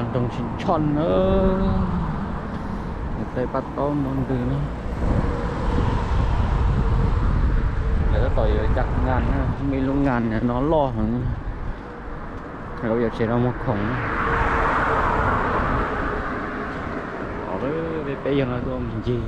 Nroog Tsis Tshoj na, tej paj taub no ntws na. Lawv tab tom yuav cam ngas na, muaj ib lub ngas no loj heev. Lawv yuav tsev rau muag khoom na. Peb, peb yawg no tuaj mus ncig.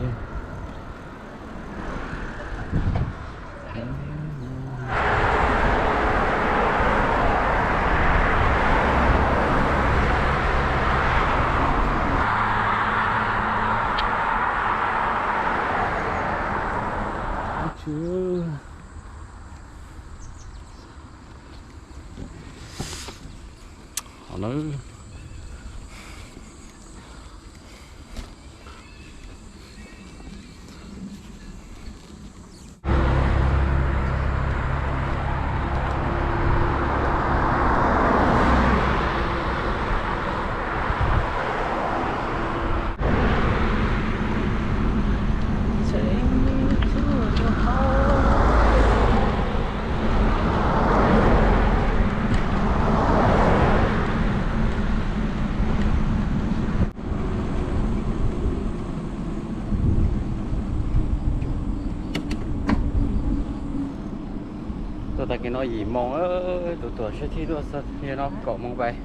Tuaj tag kis no yim moos, tus tuam sib thib tuaj txog no kaum moos pais,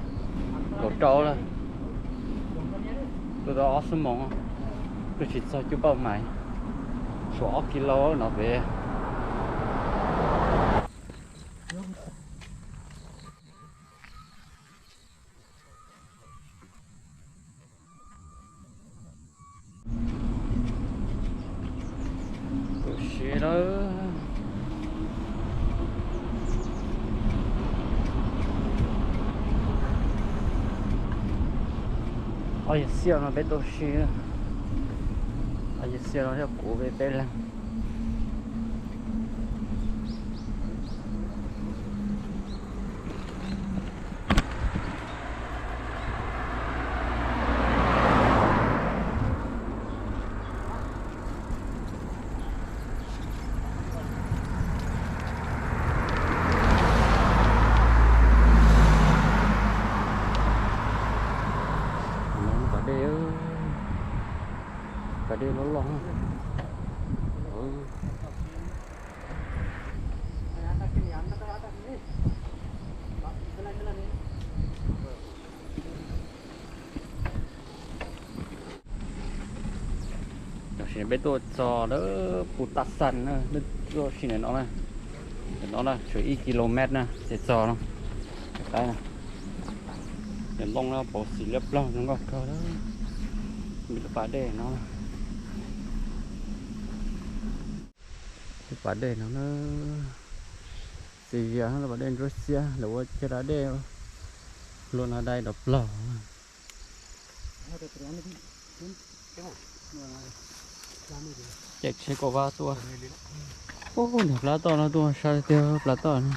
kaum rau lawm. Tuaj tau ob xuab moos, tuaj tsis txog cuaj pauj mais, tshuav ob kis lauj no pem. Tu siab lawm. Ob yawg xiaj no peb tu siab. Ob yawg xiaj no thiab kuv peb peb leeg. Pas dej, pas dej loj loj. Tam sim no peb tuaj txog lawm Pus Taj Xas na, tuaj sim ntawm no na, ntawm no na tshuav ib ki lo mev na ces txog no. Qaib na, cov ntoo no pauv xim liab ploog zoo nkauj kawg. Lub pas dej no, lub pas dej no na, txiv vias lub pas dej ntsuab xiab lawv ua caj dab dej, luaj no dai dov plaug. Caij tsheb kauj vab tuaj. Ub, niag plab toj no tuaj sai tiag plab toj no.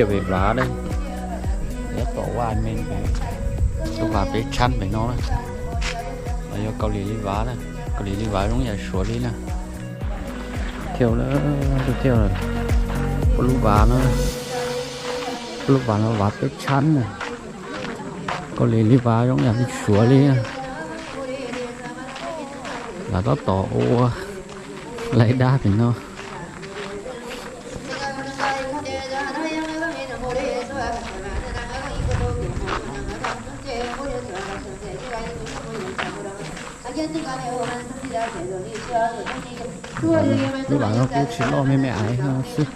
Thiaj pem Vav na, tab tom ua me, lub Vav peb tshab pem no na, los yog Kaus Lim li Vav na, Kaus Lim li Vav zoo yam Suav li na. Thiaj, thiaj, puab lub Vav no, puab lub Vav no Vav peb tshab na, Kaus Lim li Vav zoo yam li Suav li. Lawv tab tom ua laij dab pem no. Lub Vav no kuj tsis loj, me me aiv xwb.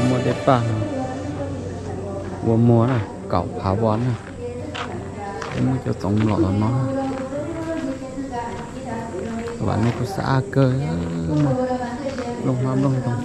Muaj dej paj ua muag na, kaum phav vos na. Muaj cov txoov los tom no. Vam no kuj xab ab kawg, nplooj hmab nplooj ntoo.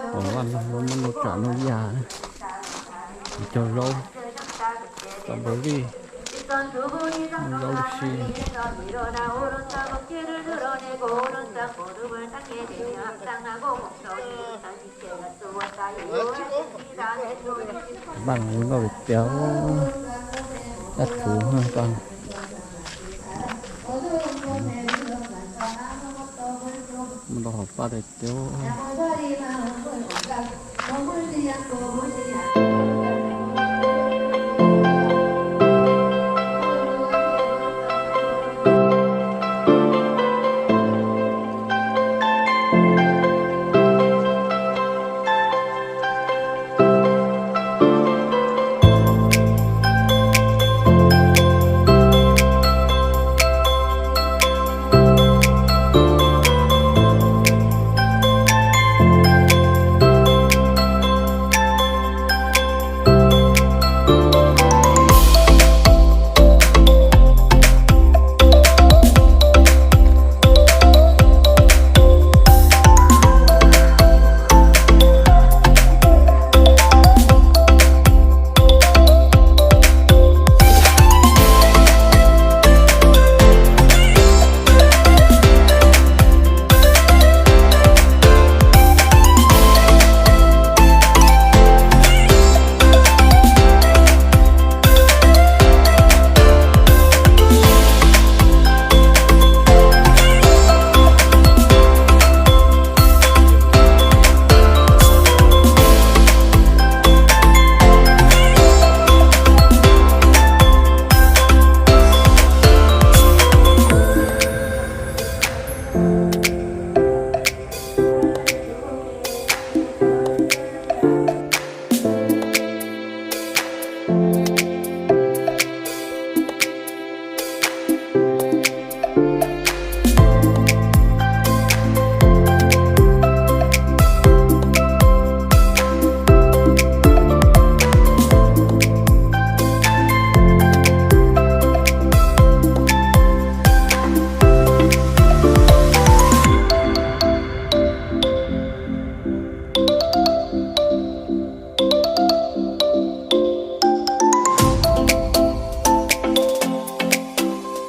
Vaj no muab noj tsam noj yaj, cog zaub, cov npawg vij, zaub lub si. Vaj no zoo nkauj tiag tiag, dab thuv ko. Mus rau hauv vaj tiag tiag.